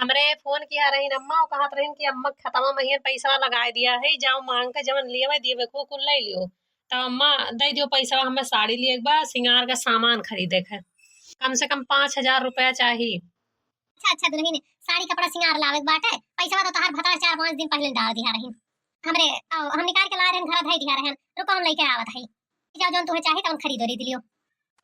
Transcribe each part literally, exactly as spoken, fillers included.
हमरे फोन किया रहीन अम्मा, वो कहत रहीन कि अम्मा खतमा महीन पैसा लगाए दिया है, जाओ मांग के जवन लेवे देवे को कुल ले लियो। तो अम्मा दे दियो पैसा, हमें साड़ी लिए एक बार सिंगार का सामान खरीदे के, कम से कम पाँच हजार रुपया चाहिए। अच्छा, अच्छा दुल्हन, साड़ी कपड़ा सिंगार लावे के बाटे, पैसा तो तहार भतार चार पाँच दिन पहले डाल दिया रहीन। हमरे, आओ, हम निकाल के ला रहे हैं, घर धई दिया रहे हैं, रुको हम लेके आवत है। जाओ, जौन तुम्हें चाहे तौन खरीदो, रीद लियो।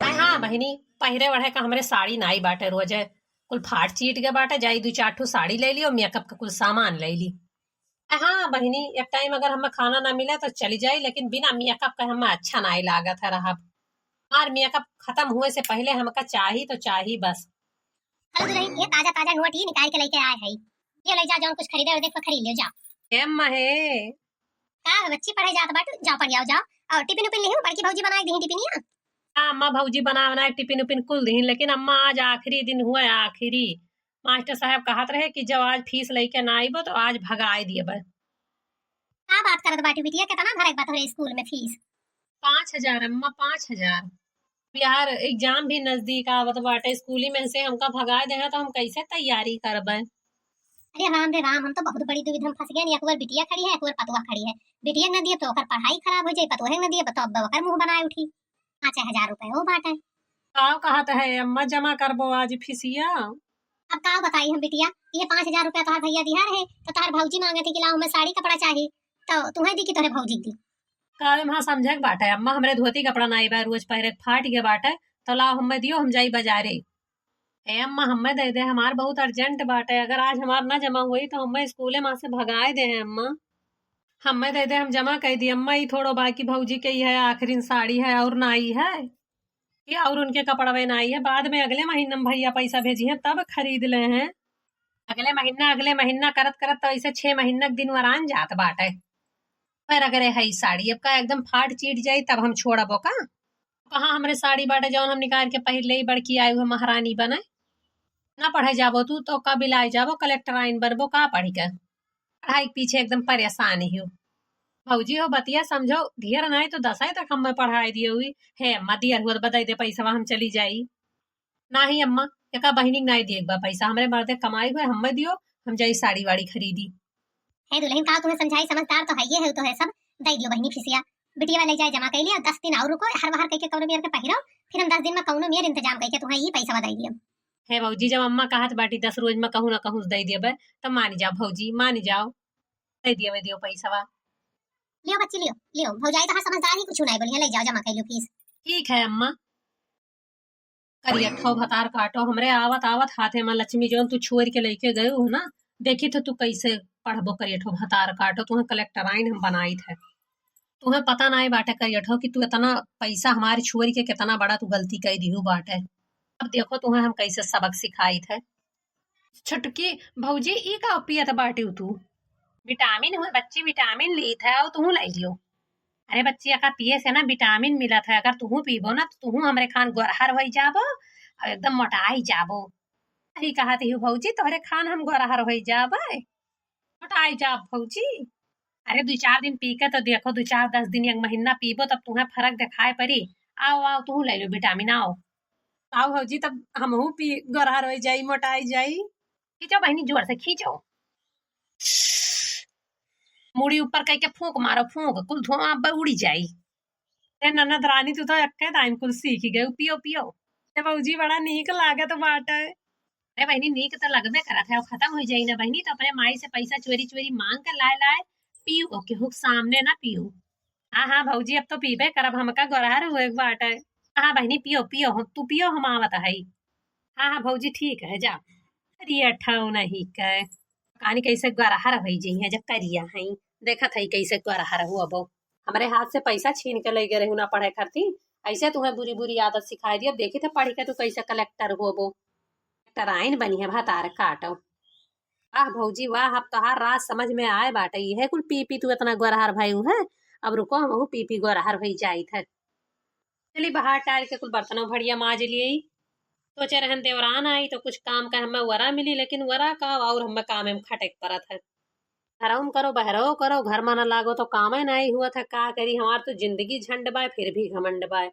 अरे हाँ बहिनी, पहिरे ओढ़े का हमरे साड़ी नाई बाटे, रोजे कुल फाट चीट के बाटे, जाई दू चार ठो साड़ी ले लियो, मेकअप का कुल सामान ले ली। अरे हाँ बहिनी, एक टाइम अगर हमें खाना ना मिले तो चली जाई, लेकिन बिना मेकअप का हमें अच्छा नाई लागत है रहब। हमार मेकअप खत्म हुए से पहले हमका चाही तो चाही बस। हेलो दुल्हन, ये ताजा ताजा नोट ही निकाल के लेके आए है, ये ले जा, जौन कुछ खरीदे और देखो खरीद लियो, जाओ। ए अम्मा हे। का है बच्ची, पढ़े जात बाटू, जाओ पढ़ आओ, जाओ। और टिफिन उफिन लिहू, बड़की भौजी बनाए दीही टिफिनिया। हाँ अम्मा, भौजी बना बनाए टिफिन उफिन कुल दीही, लेकिन अम्मा आज आखिरी दिन हुआ, आखिरी। मास्टर साहब कहत रहे कि जब आज फीस लेके ना आइबो तो आज भगाए दिए बा। का बात करत बाटी बिटिया, कितना भरे के बा तोहरे स्कूल में फीस? पाँच हजार अम्मा, पाँच हजार। यार एग्जाम भी नजदीक आवत बाटे, स्कूली में से हमका भगाए दे हैं तो हम कैसे तैयारी करबे? अरे राम रे राम, हम तो बहुत बड़ी दुविधा में फंस गए। एक ओर बिटिया खड़ी है, एक ओर पतोह खड़ी है। बिटिया के न दिए तो ओकर पढ़ाई खराब हो जाई, पतोह के न दिए तो अब ओकर मुंह बनाए उठी। पाँच हजार रुपये हो बाटे। का कहत है अम्मा, जमा करबो आज फीसिया? अब का बताई हम बिटिया, ये पाँच हजार रुपया तोहार भैया दिहा रहे, तो तोहार भौजी मांगे थे कि लाओ हमें साड़ी कपड़ा चाही, तो तुम्हें दी कि तोहरे भौजी दी? का हम हाँ समझे के बाटे अम्मा, हमरे धोती कपड़ा नाई बा, रोज पहिरे के फाट गए बाटे, तो लाओ हमें दियो, हम जाई बाजारे। ए अम्मा, हमें दे दे, हमार बहुत अर्जेंट बाटे, अगर आज हमार ना जमा हुई तो हमें स्कूले माँ से भगाए दे हैं अम्मा। हमें दे दे, हम जमा कर दी अम्मा, ई थोड़ो बाकी भौजी के ही है, आखिरी साड़ी है और नाई है, ये और उनके कपड़वे नाई है, बाद में अगले महीने में भैया पैसा भेजी हैं तब खरीद ले हैं। अगले महीना, अगले महीना करत करत तो ऐसे छह महीना के दिन वरान जात बाटे। पर अगर है ई साड़ी अब का एकदम फाट चीट जाई तब हम छोड़बो का? कहाँ हमरे साड़ी बाटे जौन हम निकाल के पहिर ले, बड़की आयु है महारानी बने। ना पढ़े जाबो तू तो का बिलाए जाबो, कलेक्टर आइन बनबो का पढ़ी के? पढ़ाई के पीछे एकदम परेशान ही हो। भौजी हो बतिया समझो, ढेर नाई तो दसवीं तक हमें पढ़ाई दिए हुई। हे अम्मा, दियर हुआ तो बताई दे पैसा, हम चली जाई। नाही अम्मा, एका बहिनी के नाई दिए के बा पैसा, हमरे मर्दे कमाई हुए हमें दियो, हम जाई साड़ी वाड़ी खरीदी। हे दुल्हन, का तुम्हें समझाई, समझदार तो है, ये है तो है सब, दे दियो बहिनी फीसिया। बिटिया ले जाए जमा कर लिया, दस दिन और रुको, हर बाहर कह के कौनो बियर के पहिरो, फिर हम दस दिन में कौनो मेर इंतजाम करके तुम्हें ये पैसा दे दियो। हे भौजी, जब अम्मा कहत बाटी दस रोज में कहूँ ना कहूँ दे देबे, तब मानी जाओ भौजी, मानी जाओ, दे दियो, दियो पैसवा। लियो बच्ची, लियो, लियो, भौजाई तो हाँ समझदार ही, कुछ नहीं बोली है, ले जाओ जमा कर लियो फीस। ठीक है अम्मा। करियठो भतार काटो, हमरे आवत आवत हाथे में लक्ष्मी जौन तू छोड़ के लेके गए हो ना, देखी तो तू कैसे पढ़बो करियठो भतार काटो, तुम्हें कलेक्टर आइन हम बनाई थे। तुम्हें पता नाई बाटे करियठो कि तू इतना पैसा हमारी छोड़ के कितना बड़ा तू गलती कर दिहू बाटे। अब देखो तुम्हें हम कैसे सबक सिखाई थे। छोटकी भौजी, ई का पियत बाटिउ तू? विटामिन हुए बच्ची, विटामिन लीत है, और तुहू ले लियो। अरे बच्ची, एका पिए से ना विटामिन मिलत है, अगर तुहू पीबो ना तो तुहू हमरे खान गोरहर होई जाबो और एकदम मोटाई जाबो। सही कहत ही भौजी, तोहरे खान हम गोरहर होई जाबे, मोटाई जाब भौजी। अरे दो चार दिन पी के तो देखो, दो चार दस दिन, एक महीना पीबो तब तुम्हें फर्क दिखाई पड़ी। आओ आओ, तुहू ले लो विटामिन, आओ। आओ भौजी, तब हमहू पी, गोरहर होई जाई, मोटाई जाई। खींचो बहिनी, जोर से खींचो। मुड़ी ऊपर कइके फूंक मारो, फूंक, कुल धुआं अब उड़ी जाई। ए ननद रानी, तू तो एक्के दाइन कुल सीखी गयू, पियो, पियो। ए भौजी, बड़ा नीक लागत बाटे। अरे बहिनी, नीक तो लगबे करत है, अब खत्म हो जाई ना बहिनी, तो अपने माई से पैसा चोरी चोरी मांग के लाए लाए पियो, केहू के सामने ना पियो। हाँ, हाँ भौजी, अब तो पीबे करब, हमका गोरहर हुए के बाटे। हाँ, हाँ बहिनी, पियो, पियो, हम, तू पियो, हम आवत हई। हाँ, हाँ भौजी, ठीक है, जा। अरे अठाऊ नहीं के, कानी कैसे गोरहर होई जइहे, जब करिया हई, देखत हई कैसे गोरहर हुअबो। हमरे हाथ से पैसा छीन के ले गए रहू ना पढ़े खातिर, ऐसे तुम्हें बुरी बुरी आदत सिखाई दिया। देखी तो पढ़ी के तू कैसे कलेक्टर होबो, कलेक्टर आइन बनी है भतार काटो। वाह भौजी वाह, अब तोहार राज समझ में आए बाटे, इहे कुल पी पी तू इतना गोरहर भयू है। अब रुको, हमहू पी पी गोरहर भई जाइत है। चली बाहर टाइल के कुल बर्तनों भड़िया माज लिये। सोचे रहन देवरान आई तो कुछ काम का हमें वरा मिली, लेकिन वरा का और हमें काम में खटे के परत है। घरौन करो, बहरो करो, घर में ना लागो तो कामे नहीं हुआ था। का करी, हमार तो जिंदगी झंड बाय, फिर भी घमंड बाय।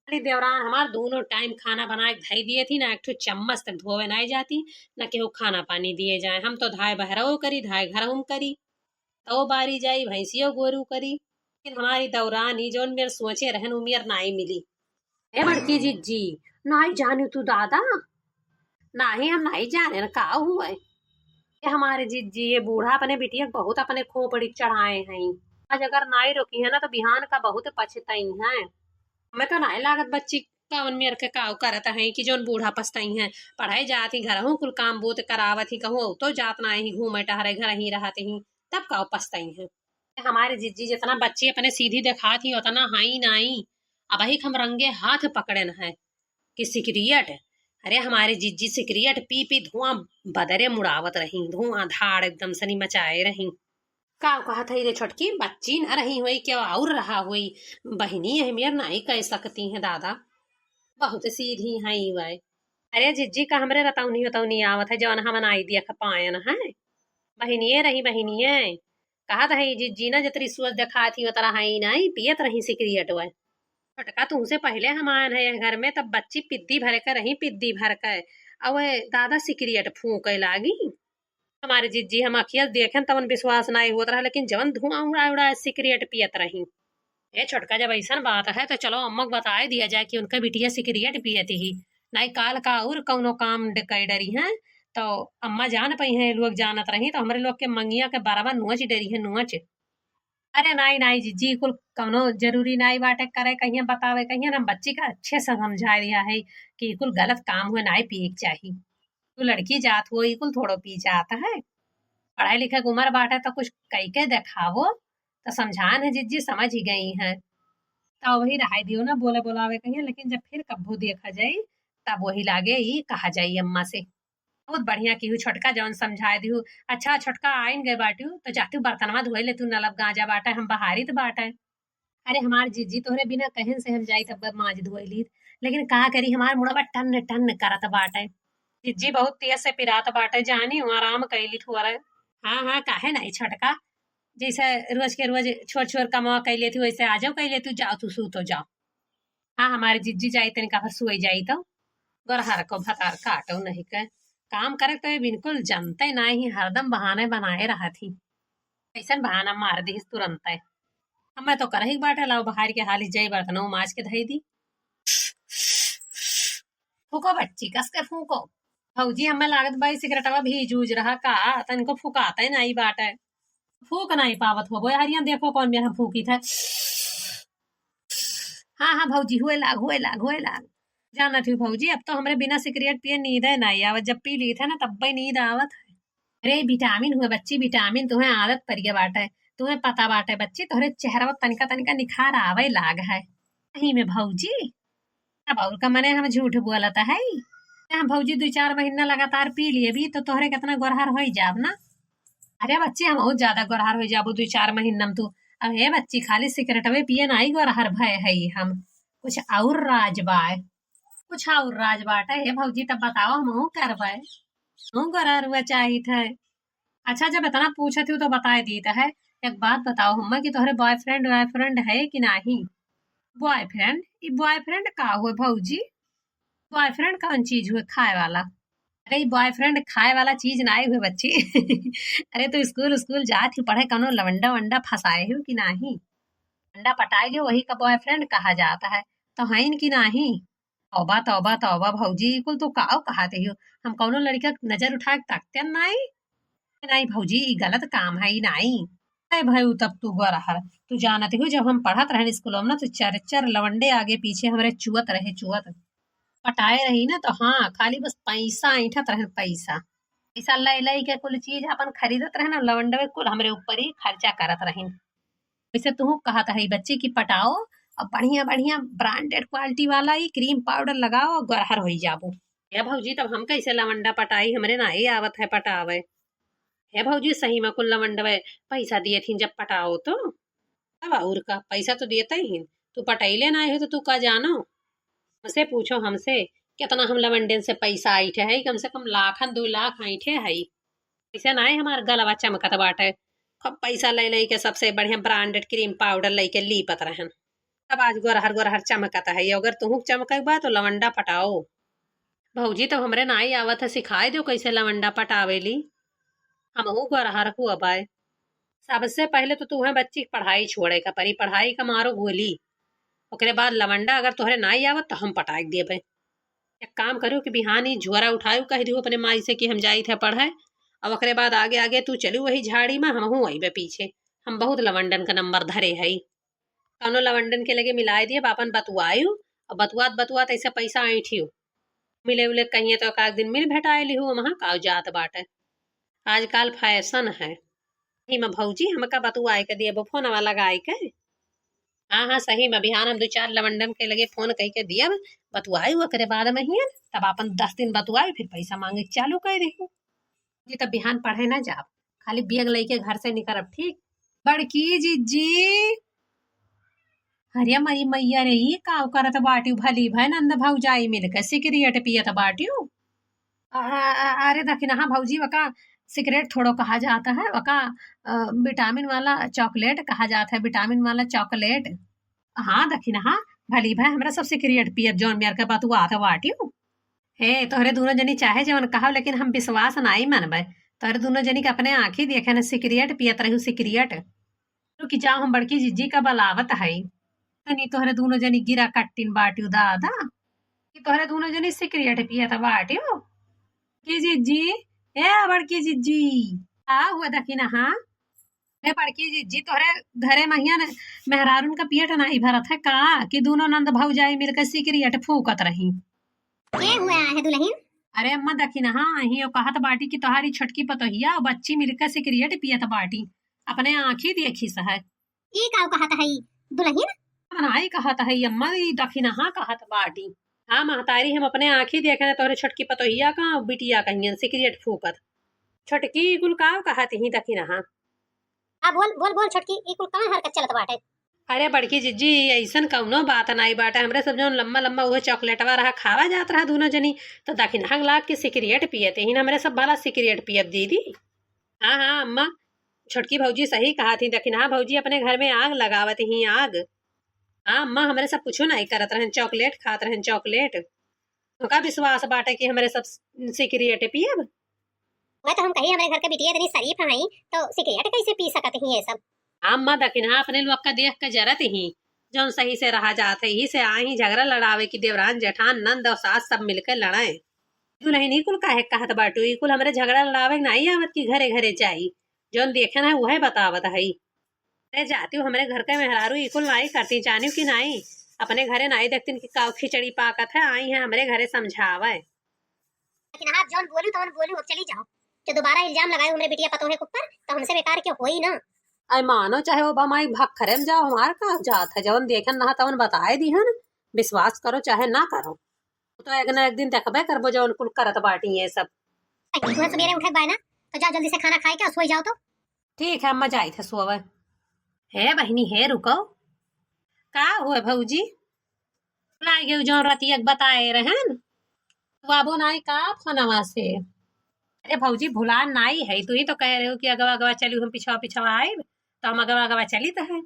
अरे देवरान हमार दोनों टाइम खाना बनाए के धई दिए थी ना, एक ठो चम्मच तक धोवे नाई जाती, ना केहू खाना पानी दिए जाए। हम तो धाय बहरऊ करी, धाय घरहूँ करी, तो बारी जाई भैंसियो गोरू करी। लेकिन हमारी देवरानी जौन मेर सोचे रहन, उ मेर नाई मिली। ए बड़की जिज्जी, नाई जानी तू दादा? नाही, हम नाही जाने न का हुए। ये हमारे जिज्जी, ये बूढ़ा अपने बिटिया के बहुत अपने खोपड़ी चढ़ाए हैं। आज अगर नाई रोकी है ना, तो बिहान का बहुत पछताई हैं। हमें तो नाई लागत बच्ची कवन मेर के काव करत हैं कि जौन बूढ़ा पछताई हैं। पढ़ाई जात ही, घरहूँ कुल काम बूत करावत ही, कहूँ तो जात नाई ही, घूमे टहरे घर ही रहत ही, तब काव पछताई हैं। हमारे जिज्जी जितना बच्ची अपने सीधी देखात ही, उतना हाई नाई। अबही हम रंगे हाथ पकड़े न है कि सिगरेट, अरे हमारे जिज्जी सिगरेट पी पी धुआं बदरे मुड़ावत रही, धुआं धाड़ एकदम सनी मचाए रही। का कहत है रे छोटकी, बच्ची न रही होई, क्या और रहा होई? बहिनी यह मेर नाई कह सकती हैं दादा, बहुत सीधी हैं वह। अरे जिज्जी का हमरे रतौनी उतौनी आवत है, जौन हम नाई देख पायन है। बहिनिये रही, बहिनिये। कहत है जिज्जी ना, जतरी सोच देखात ही उतरा है ही नाई, पियत रही सिगरेट वह। छोटका तुमसे पहले हम आयन है यह घर में, तब बच्ची पिद्दी भर के रही, पिद्दी भर के। अवे दादा सिगरेट फूंके लागी। हमारे जिज्जी हम अखिया देखेन तवन विश्वास नाई होत रहा, लेकिन जवन धुआं उड़ाए उड़ाए सिगरेट पियत रही। ए छोटका, जब ऐसन बात है तो चलो अम्मा को बताए दिया जाए कि उनका बिटिया सिगरेट पियत ही, नाई काल का और कौनो काम ड-, कई डरी हैं तो अम्मा जान पई हैं, लोग जानत रही तो हमरे लोग के मंगिया के बराबर नोच डरी है, नोच। अरे नाई नाई जिज्जी, कुल कौनो जरूरी नाई बाटे करे कहिया बतावे कहिया ना, बच्ची का अच्छे से समझाए दिया है कि कुल गलत काम हुए, नाई पिए के चाही। तू लड़की जात हो, ई कुल थोड़ो पी जात है। पढ़ाई लिखे के उम्र बाटे तो कुछ कई के देखावो, तो समझान है जिज्जी, समझ ही गई हैं। तो वही रहाई दियो ना, बोले बोलावे कहिए, लेकिन जब फिर कब्बू देखा जाई, तब वही लागे ई कहा जाई अम्मा से। बहुत बढ़िया किहू छोटका, जौन समझाए दिहू। अच्छा छोटका, आइन गए बाटू, तो जातू बर्तनवा धोए ले, तू नलब गांजा बाटे, हम बहारित बाटे। अरे हमार जिज्जी, तोहरे बिना कहन से हम जाई तब माज धोए लीत, लेकिन का करी, हमार मुड़वा टन टन करत बाटे। जिज्जी बहुत तेज से पिरात बाटे, जानी हूँ आराम कैली थोड़ा। हाँ हाँ, काहे नहीं छोटका, जैसे रोज के रोज छोर छोर कमवा कैले थी, वैसे आ जाओ कैले तू, जाओ तू सूतो जाओ। हाँ, हमारे जिज्जी जाई तनिका भर सोई जाई तो। गोरहर को भतार काटो नहीं के। काम करे तो ये बिल्कुल जनते नहीं, हरदम बहाने बनाए रहत ही। कैसन बहाना मार दिहिस तुरंते। हमें तो करही के बाटे, लाओ बहार के हाली जाई बर्तनों माज के धई दी। फूको बच्ची, कस के फूको। भौजी, हमें लागत बा ई सिगरेटवा भीज उज रहा का, तनिको फुकाते नाई बाटे। फूक नाई पावत होबो, हरिया देखो कौन मेर हम फूकी थे। हाँ हाँ भौजी, हुए लाग, हुए लाग, हुए लाग। जानत ही भौजी, अब तो हमरे बिना सिगरेट पिए नींदे नाई आवत, जब पी ली थे ना तब्बे नींद आवत है। अरे विटामिन हुए बच्ची, विटामिन, तुम्हें आदत पड़ गया बाटे, तुम्हें पता बाटे बच्ची, तोहरे चेहरा पर तनिका तनिका निखार आवे लाग है। सही में भौजी, अब और का मने हम झूठ बोलत है? हम भौजी दो चार महीना लगातार पी लिए भी तो तोहरे कितना गोरहर होई जाब ना। अरे बच्ची, हम और ज्यादा गोरहर होई जाबो दो चार महीना में तू। अब हे बच्ची, खाली सिगरेटवे पिए ना आई गोरहर भय है हम, कुछ और राज बाय। कुछ और राज बाटे हे भौजी, तब बताओ, हमहू करबे। हमहू गोरहरुआ चाहित है। अच्छा, जब इतना पूछत हूँ तो बताए दीत है। एक बात बताओ हम्मा कि तोहरे बॉयफ्रेंड वॉयफ्रेंड है कि नाही? बॉयफ्रेंड? ई बॉयफ्रेंड का हुए भौजी? बॉयफ्रेंड कौन चीज हुए खाए वाला? अरे, ई बॉयफ्रेंड खाए वाला चीज नाही हुए बच्ची। अरे, तू स्कूल स्कूल जात ही पढ़े, कौनो लवंडा वंडा फंसाए हो कि नाही? लवंडा पटाए जो वही का बॉयफ्रेंड कहा जाता है, तो हईन कि नाही? तौबा, तौबा, तौबा भौजी, ई कुल तू काव कहत हो? हम कौनो लड़का के नजर उठा के ताकते नाई? नाई भौजी, ई गलत काम है, ई नाई। अरे भाई, उ तब तू गोरहर, तू जानत हो, जब हम पढ़त रहन स्कूलों में ना, तो चार चार लवंडे आगे पीछे हमरे चुअत रहे, चुअत। पटाए रही ना, तो हाँ, खाली बस पैसा ऐंठत रहन, पैसा। पैसा लै लै के कुल चीज अपन खरीदत रहन, लवंडवे कुल हमरे ऊपर ही खर्चा करत रहन। वैसे तू कहत है बच्ची की पटाओ, और बढ़िया बढ़िया ब्रांडेड क्वालिटी वाला ही क्रीम पाउडर लगाओ और गोरहर होई जाबो। हे भौजी, तब हम कैसे लवंडा पटाई, हमरे नाई आवत है पटावे। हे भौजी, सही में कुल लवंडवे पैसा दिए थी जब पटाओ तो। तब और का, पैसा तो देते ही, तू पटैले ना हो तो तू का जानो? हमसे पूछो हमसे, कितना हम लवंडन से पैसा ऐंठे है, कम से कम लाखन दो लाख ऐंठे है। पैसा नाई हमार गलवा चमकत बाटे। खूब पैसा लै लै के सबसे बढ़िया ब्रांडेड क्रीम पाउडर लै के लीपत रहन। अब आज गोरहर गोरहर चमकत है, अगर तुहूँ चमके के बा तो लवंडा पटाओ। भौजी, तब हमरे नाई आवत है, सिखाए दो कैसे लवंडा पटावेली। हमहू गोरहर हुआ बाय। सबसे पहले तो तुहें बच्ची के पढ़ाई छोड़े का परी, पढ़ाई का मारो गोली। ओकरे बाद लवंडा अगर तोहरे नाई आवत तो हम पटाई देबे। एक काम करू कि बिहान ही झोरा उठायू, कह दियो अपने माई से कि हम जाइत है पढ़े, और ओकरे बाद आगे आगे तू चलू वही झाड़ी में, हमहू अइबे पीछे। हम बहुत लवंडन का नंबर धरे हई। कौनो लवंडन के लगे मिलाए दिए, आपन बतुआयू, और बतुआत बतुआत ऐसे पैसा ऐंठियो। मिले उले कहिए तो एक आध दिन मिल भेटाए लिहू, वहाँ का जात बाटे। आजकल फैशन है। सही में भौजी, हमका बतुआए के दिए, वो फोनवा लगाए के। हाँ, हाँ, सही में बिहान हम दो चार लवंडन के लगे फोन कई के दिए, बतुआयू, ओकरे बाद में ही तब आपन दस दिन बतुआयू, फिर पैसा मांगे के चालू कर दिहू। जी, तब बिहान पढ़े ना जाब, खाली बैग लेके घर से निकलब, ठीक? बड़की जिज्जी, अरे मरी मैया रे, ई का करत बाटियो? भली भय नंद भौजाई मिलके सिगरेट पियत बाटियो। अ, अ, अ, अरे दखिनहा भौजी, वका सिगरेट थोड़ो कहा जात है, वका, अ, विटामिन वाला चॉकलेट कहा जात है, विटामिन वाला चॉकलेट। हाँ दखिनहा, भली भय हमरा सब सिगरेट पियत जौन मेर के बतुआत बाटियो। हे, तोहरे दूनो जनी चाहे जवन कहो, लेकिन हम विश्वास नाई मनबे। तोहरे दूनो जनी के अपने आँखी देखे न, सिगरेट पियत रहू, सिगरेट। रुकी जाओ, हम बड़की जिज्जी का बलावत हई। तनी तोहरे दूनो जनी गिरा कट्टिन बाटियो दादा, कि तोहरे दूनो जनी सिगरेट पियत बाटियो। की जिज्जी, ए बड़की जिज्जी, का हुआ दखिनहा? ए बड़की जिज्जी, तोहरे घरे महिया न मेहरारून का पेट नाई भरत है का, कि दूनो नंद भौजाई मिलकर सिगरेट फूकत रही? के हुआ है दुलहिन? अरे अम्मा, दखिनहा, अही ओ कहत बाटी कि तोहारी छोटकी पतोहिया और बच्ची मिलकर सिगरेट पियत बाटी, अपने आँखी देखी स है। ई का कहत है दुलहिन? नाई कहत है अम्मा, ई दखिनहा कहत बाटी। हाँ महतारी, हम अपने आँखी देखे न तोहरे छोटकी पतोहिया का और बिटिया कहियन सिगरेट फूकत। छोटकी, ई कुल का कहत ही दखिनहा? आ बोल, बोल, बोल छोटकी, ई कुल का हरकत चलत बाटे? अरे बड़की जिज्जी, अइसन कउनो बात नाई बाटे। हमरे सब जौन लम्मा लम्मा उहे चॉकलेटवा रहा, खावा जात रहा दूनो जनी, तो दखिनहा लाग के सिगरेट पियत ही। हमरे सब भला सिगरेट पियब दीदी? हाँ, हाँ अम्मा, छोटकी भौजी सही कहत ही। दखिनहा भौजी अपने घर में आग लगावत ही, आग। हाँ अम्मा, हमरे सब कुछो नाई करत रहन, चॉकलेट खात रहन, चॉकलेट। तुमका विश्वास बाटे कि हमरे सब सिगरेट पियब? वह तो हम कही, हमरे घर के बिटिया इतनी शरीफ हई, तो सिगरेट कैसे पी सकत ही ये सब? हाँ अम्मा, दखिनहा अपने लोग का देख के जरत ही, जौन सही से रहा जात है, यही से आई ही झगड़ा लड़ावे कि देवरान, जेठान, नंद और सास सब मिलके लड़े। दुलहिन, ई कुल काहे कहत बाटू? ई कुल हमरे झगड़ा लड़ावे के नाई आवत कि घरे घरे जाई, जौन देखन है उहे बतावत हई। अरे जातियो, हमरे घर के मेहरारू ई कुल नाई करती, जानियो कि नाई? अपने घरे नाई देखतिन कि काऊ खिचड़ी पाकत है, आई है हमरे घरे समझावे। लेकिन आप जौन बोलू तौन बोलू, अब चली जाओ। जो दोबारा इल्जाम लगाए हमरे बिटिया पतोहे के ऊपर, तो हमसे बेकार के होई ना। अरे मानो चाहे वो बमाई भक्खरे में जाओ, हमार का जात है, जौन देखन ना तौन बताए दिहन, विश्वास करो चाहे ना करो, तो एक ना एक दिन देखबे करबो जौन कुल करत बाटी ये सब। अरे, तुहन सवेरे उठे के बाय ना, तो जाओ जल्दी से खाना खाए के और सोई जाओ तो। ठीक है अम्मा, जाइत है सोवे। हे बहिनी, हे रुको, का हुए भौजी? भुलाई गयू जौन रतिया के बताए रहन, तू आबो नाई का फोनवा से? अरे भौजी, भुलान नाई है, तू ही तो कह रहे हो कि अगवा अगवा चली, हम पिछवा पिछवा आइब, तो हम अगवा अगवा चलित है।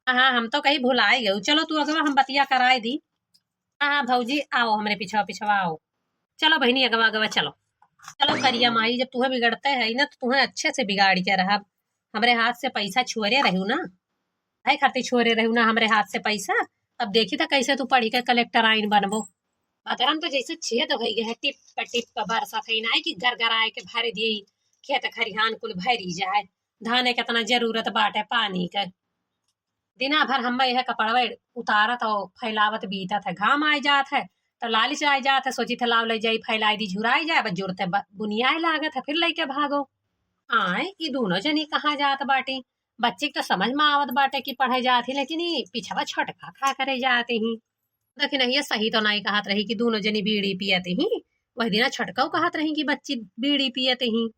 हाँ, हम तो कही भुलाई गयू। चलो तू अगवा हम बतिया कराए दी। हाँ, हाँ भौजी, आओ हमरे पिछवा पिछवा आओ। चलो बहिनी, अगवा अगवा चलो। चलो करिया माई, जब तुहें बिगड़ते है ना, तो तुहें अच्छे से बिगाड़ के रहब। हमरे हाथ से पैसा छुअरे रहू ना, काहे खातिर छुअरे रहू ना हमरे हाथ से पैसा? अब देखी तो कैसे तू पढ़ी के कलेक्टर आइन बनबो। बदरम तो जैसे छेद होइ गए है, टिप टिप बरसत है, नाई कि गरगराए के भर दिए, खेत खरिहान कुल भरी जाए। धाने के इतना जरूरत बाटे पानी के। दिना भर हम यह कपड़वा उतारत और फैलावत बीतत है, घाम आए जात है, तो लालच आए जात है, सोचित है लाव ले जाई, फैलाई दी, झुराई जाए, बस जुड़ते ब-, बुनियाए लागत है, फिर लेके भागो। आए, ई दूनो जनी कहाँ जात बाटी? बच्ची के तो समझ में आवत बाटे कि पढ़े जात ही, लेकिन ई पिछवा छोटका का करे जात ही। लेकिन ये सही तो नहीं कहत रही कि दूनो जनी बीड़ी पियत ही, वह दिना छोटका कहत रही कि बच्ची बीड़ी पियत ही।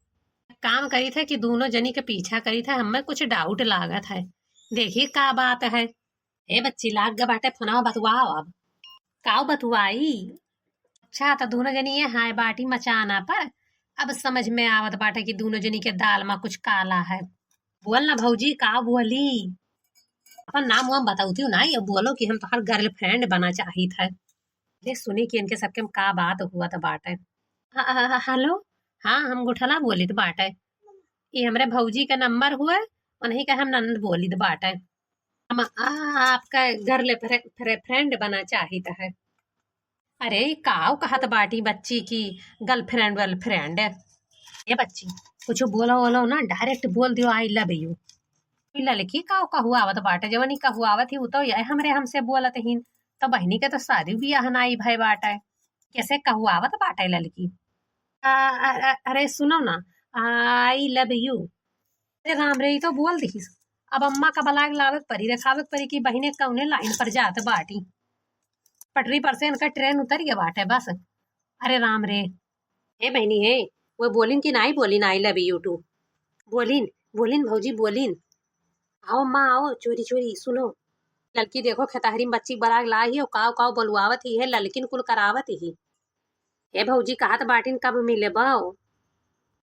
काम करी थे कि दूनो जनी के पीछा करी थे, हमें कुछ डाउट लागत है, देखी का बात है। ए बच्ची, लाग ग बाटे फोनवा, बतुआओ अब। काऊ बतुआई? अच्छा, तो दूनो जनी ये हाय बाटी मचाना पर। अब समझ में आवत बाटे कि दूनो जनी के दाल में कुछ काला है। बोल ना भौजी, का बोली? अपन नाम वाम बताउतिउ ना, ये बोलो कि हम तोहार girlfriend बना चाहित है। अरे सुनी कि इनके सबके में का बात हुआ त बाटे। ह-, ह-, ह-, हेलो, हाँ, हम गुठला बोलित बाटे। ये हमरे भौजी का नंबर हुए, उन्हीं का हम ननद बोलित बाटे। हम आ, आपका girl फ्रे-, फ्रे-, friend बना चाहित है। अरे, काव कहत बाटी बच्ची की girlfriend वर्लफ्रेंड? ए बच्ची, कुछ बोलो वोलो ना, direct बोल दियो I love you। ललकी काव कहुआवत बाटे, जवन ई कहुआवत ही, उ तो यह हमरे हमसे बोलत ही। तो बहिनी के तो शादी बियाह नाई भय बाटे, कैसे कहुआवत बाटे ललकी? आ, आ, आ, अरे सुनो ना, I love you। अरे राम रे, ई तो बोल दिहिस। अब अम्मा का बलाग लावे के परी, देखावे के परी कि बहिने कौने line पर जात बाटी। पटरी पर से इनका train उतर गया बाटे बस। अरे राम रे। हे बहिनी हे, वो बोलिन कि नाई बोलिन I love you too? बोलिन, बोलिन भौजी, बोलिन। आओ अम्मा, आओ, चोरी चोरी सुनो। ललकी देखो, खेतहरी में बच्ची के बलाग लाई ही, और काव काव बोलवावत ही है, ललकिन कुल करावत ही। ए भौजी, कहत बाटिन कब मिले बाओ?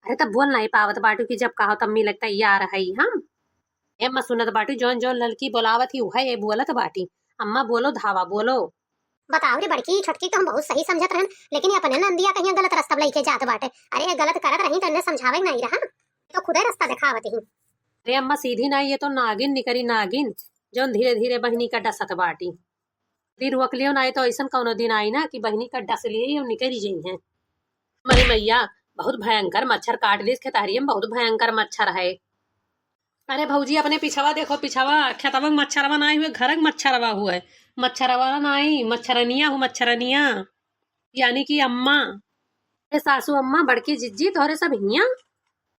अरे तब बोल नहीं पावत बाटू कि जब कहो तब मिले के तैयार है हम। ए अम्मा, सुनत बाटू, जौन जौन ललकी बोलावत ही उहे ए बोलत बाटी। अम्मा बोलो, धावा बोलो। बताओ रे बड़की, छोटकी तो हम बहुत सही समझत रहन, लेकिन ये अपने नंदिया कहीं गलत रास्ता पर लेके जात बाटे। अरे ये गलत करत रही तो इन्हें समझावे के नहीं रहा, तो खुदे रास्ता देखावत ही। अरे अम्मा, सीधी ना, ये तो नागिन निकरी नागिन, जौन धीरे धीरे बहिनी का डसत बाटी। दिन रोक लियो ना, ये तो ऐसन कौनो दिन आई ना कि बहिनी का डस लिए और निकरी जइहैं। मरी मैया, बहुत भयंकर मच्छर काट लिस खेतहरिये में, बहुत भयंकर मच्छर है। अरे भौजी, अपने पिछवा देखो, पिछवा खेतवा के मच्छरवा नाई हुए, घर के मच्छरवा हुए। मच्छरवा नाई, मच्छरनिया हो, मच्छरनिया। यानी कि अम्मा। ए सासू अम्मा, बड़की जिज्जी, तोहरे सब हियाँ?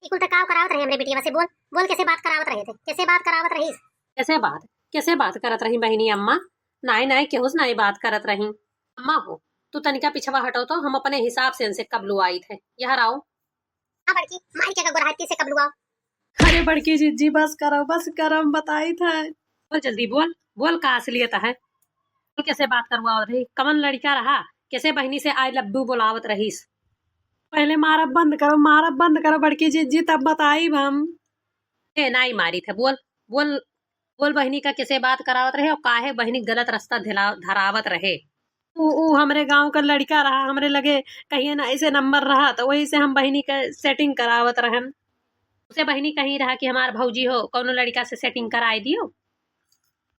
ई कुल त काव करावत रहे हमरे बिटिया से? बोल, बोल, कैसे बात करावत रहे थे? कैसे बात करावत रहीस? कैसे बात, कैसे बात करत रही बहिनी अम्मा? नाई, नाई, केहू से नाई बात करत रही। अम्मा हो, तू तनिका पिछवा हटो तो, हम अपने हिसाब से इनसे कब लुआई थे। यहाँ आओ। हाँ बड़की, माई के का गोरहाती से कब लुआओ? अरे बड़की जिज्जी, बस करो, बस करो, हम बताई थे। बोल जल्दी बोल, बोल का असलियत है? तू कैसे बात करवावत रही? कवन लड़का रहा? कैसे बहिनी से I love you बोलावत रहीस? पहले मारब बंद करो, मारब बंद करो बड़की जिज्जी, तब बताइब हम। ए, नाई मारी थे, बोल, बोल, बोल बहिनी का कैसे बात करावत रहे और काहे बहिनी गलत रास्ता धिला-, धरावत रहे? ऊ, ऊ हमरे गाँव का लड़का रहा, हमरे लगे कहिए ना ऐसे नंबर रहा, तो वही से हम बहिनी के setting करावत रहन। उसे बहिनी कहीं रहा कि हमार भौजी हो, कौनो लड़का से setting कराए दियो।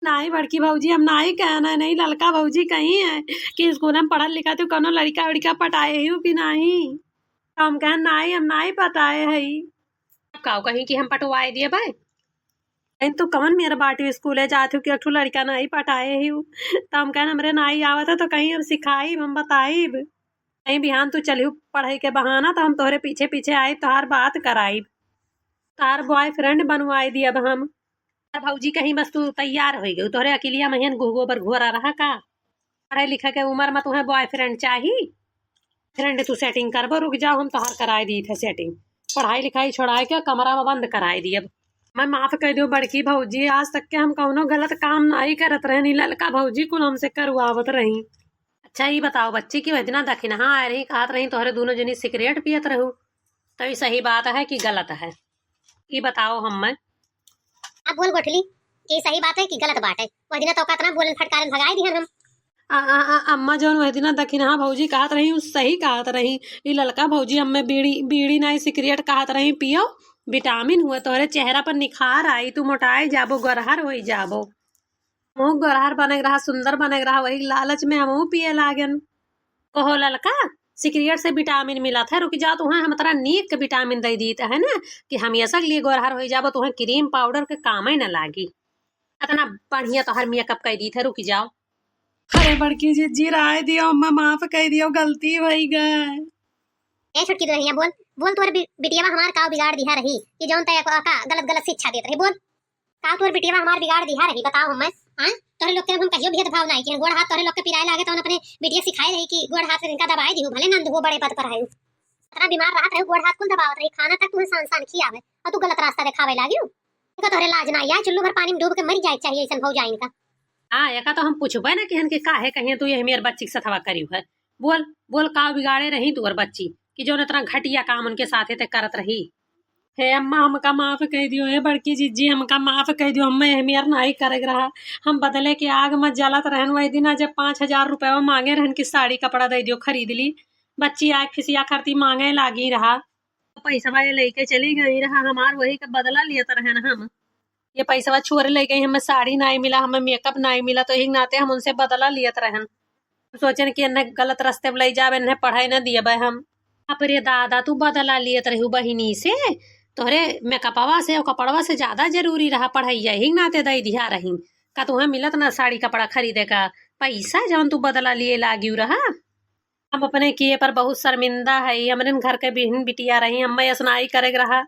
नाई बड़की भौजी, हम नाई कहना है, नहीं ललका भौजी कहीं है कि स्कूल में पढ़ल लिखा तू कौनो लड़का उड़का पटाए ही कि नहीं? तो हम कहन नाई, हम नाई पटाए है। अब काऊ कहीं कि हम पटवाए दिए भाई। लेकिन तू कवन मेर बाटू स्कूले जात हूँ कि एक ठो लड़का नाई पटाए ही? तो हम कहन हमरे नाई आवत है तो कहीं हम सिखाइब, हम बताइब। कहीं बिहान तू चलिहू पढ़ाई के बहाना तो हम तोहरे पीछे पीछे आइब, तोहार बात कराइब, तोहार boyfriend बनवाई दियब हम। अरे भौजी कहीं बस तू तैयार होइ गयू, तोहरे अकेलिया महियन गुह गोबर घोरा रहा का? पढ़े लिखे के उम्र में तुम्हें boyfriend चाही? Friend तू setting करबो, रुक जाओ, हम तोहार कराए दी थे setting। पढ़ाई लिखाई छोड़ाए के कमरा में बंद कराए दियब। मैं माफ कर दियो बड़की भौजी, आज तक के हम कौनो गलत काम नाई करत रहनी, ललका भौजी कुल हमसे करवावत रही। अच्छा ई बताओ बच्ची, कि वह दिना दखिनहा आए रही, कहत रही तोहरे दोनों जनी सिगरेट पियत रहू, तो ई सही बात है कि गलत है? ई बताओ हम्मे। अब बोल गोठली, ई सही बात है कि गलत बात है? वह दिना तो कतना बोलन फटकारन भगाए दिहन हम। आ, आ, आ, अम्मा जौन वह दिना दखिनहा भौजी कहत रही, उ सही कहत रही। ई ललका भौजी हम्मे बीड़ी, बीड़ी नाई सिगरेट कहत रही, पियो, विटामिन हुए, तोहरे चेहरा पर निखार आई, तू मोटाए जाबो, गोरहर होई जाबो। हमहू गोरहर बने के रहा, सुंदर बने के रहा, वही लालच में हमहू पिए लागेन। कहो ललका, सिगरेट से विटामिन मिलत है, रुक जाओ, तुहें हम तोरा नीक के विटामिन दे दीत है ना, कि हमेशा के लिए गोरहर होई जाबो, तुहें क्रीम पाउडर के कामे न लागी। इतना बढ़िया तोहर मेकअप कर दीत है, रुक जाओ। अरे बड़की जिज्जी, राय दियो, अम्मा माफ कर दियो, गलती भई गए। ए छोटकी दुल्हनिया, बोल, बोल, तोर बि-, बिटिया हमार काव बिगाड़ दिहा रही कि जौन तय का गलत गलत शिक्षा देत रही, बोल। का तोर बिटिया हमार बिगाड़ दिहा रही, बताओ हमें, हाँ? तोहरे लोग के हम कहियो भेदभाव नाई किहन, गोड़ हाथ तोहरे लोग के पिराए लागे तो अपने बिटिया सिखाए रही कि गोड़ हाथ इनका दबाए दिहू, भले नंद हो बड़े पद पर आयु। इतना बीमार रहत रहे, गोड़ हाथ कुल दबावत रही, खाना तक तुम्हें सान सान खियावे, और तू गलत रास्ता देखावे लागियो। इनका तोहरे लाज ना आया, चुल्लू भर पानी में डूब के मर जाए चाहिए ऐसन भौजाइन का। हाँ, एका तो हम पूछबे ना किहन कि काहे कहिए तू ये मेर बच्ची के सथवा करियो है। बोल, बोल का बिगाड़े रही तोर बच्ची कि जौन इतना घटिया काम उनके साथे ते करत रही। हे अम्मा, हमका माफ कइ दियो, हे बड़की जिज्जी, हमका माफ कइ दियो, हम्मे एहमियर नाई करेक रहा। हम बदले के आग में जलत रहन, वही दिन जब पाँच हजार रुपया मांगे रहन कि साड़ी कपड़ा दइ दियो, खरीद ली। बच्ची आए फिसिया खरती मांगे लागी रहा। पैसवा ये लइके चली गई रहा, हमार वही का बदला लियत रहन हम। ये पैसवा छोरे लइ गई, हमें साड़ी नाई मिला, हमें मेकअप नाई मिला, तो यही नाते हम उनसे बदला लियत रहन। हम सोचन कि इन्हें गलत रस्ते में लइ जाब, इन्हें पढ़ाई न दियबे हम। बाप रे दादा, तू बदला लियत रहू बहिनी से? तोहरे मेकअपवा से और कपड़वा से ज्यादा जरूरी रहा पढ़ाई, यही नाते दइ दिया रही। का तुहें मिलत ना साड़ी कपड़ा खरीदे का पैसा, जौन तू बदला लिए लागियो रहा? हम अपने किए पर बहुत शर्मिंदा है। हमरे घर के बिहन बिटिया रही, हमें ऐसा नाई करेक रहा।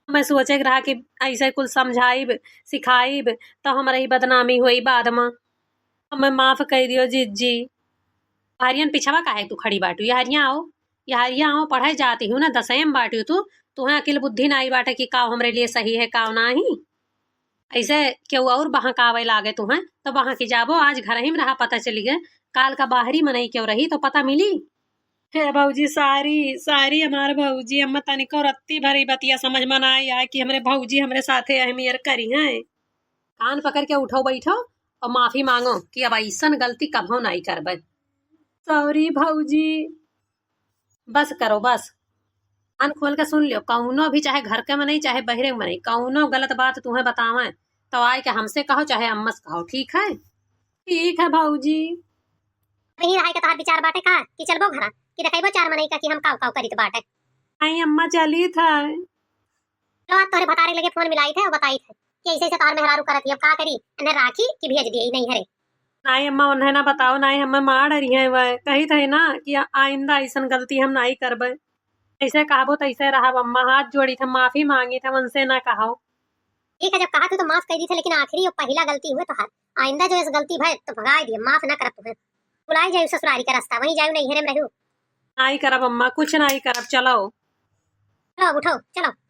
हमें सोचेक रहा कि ऐसे कुल समझाइब, सिखाइब, तो हमरे ही बदनामी होई बाद में। हमें माफ कइ दियो जिज्जी। हरियन पिछवा काहे तू खड़ी बाटू? यहरिया आओ, यहरिया आओ, पढ़े जाती हूँ ना, दसैं में बाटियो तू, तुहें अकिल बुद्धि नाई बाटे कि काव हमरे लिए सही है, काव नाही। ऐसे केहू और बहकावे लागे तुहें, तो बहकी जाबो। आज घरही में रहा, पता चली गए, काल का बाहरी मनई केहू रही तो पता मिली। हे भौजी, sorry, sorry हमार भौजी, हमें तनिको रत्ती भरी बतिया समझ में ना आई कि हमरे भौजी हमरे साथे एहमियर करी हैं। कान पकड़ के उठो बैठो और माफी मांगो कि अब ऐसन गलती कभो नाई करबे। Sorry भौजी। बस करो, बस। कान खोल के सुन लियो, कौनो भी, चाहे घर के मनई, चाहे बहरे के मनई, कौनो गलत बात तुहें बतावें, तो आए के हमसे कहो, चाहे अम्मा से कहो, ठीक है? ठीक है भौजी। यही रहाई के तोहार विचार बाटे का कि चलबो घरा, कि देखैबो चार मनई का कि हम काव काव करित बाटे? आई अम्मा, चली थे। लो, आज तोहरे भतारे लगे फोन मिलाई थे और बताई थे कि ऐसे ऐसे तोहार मेहरारू करत ही, अब का करी, इन्हें राखी कि भेज दिए नैहरे? नाई अम्मा, उन्हें ना बताओ, नाई हमें मार रही है वह। कही थे ना कि आ-, आइंदा ऐसन गलती हम नाई करबे। ऐसे कहबो तैसे रहब अम्मा, हाथ जोड़ी थे, माफी मांगी थे, उनसे ना कहो। ठीक है, जब कहा तू तो माफ कर दी थे, लेकिन आखिरी और पहला गलती हुए तोहार। आइंदा जो ऐसे गलती भय तो भगाई दिए, माफ ना करब तुम्हें। बुलाई जायु ससुरारी का रास्ता, वहीं जायु नैहरे में रहू। नाई करब अम्मा, कुछ नाई करब, चलो। चलो, उठो, चलो।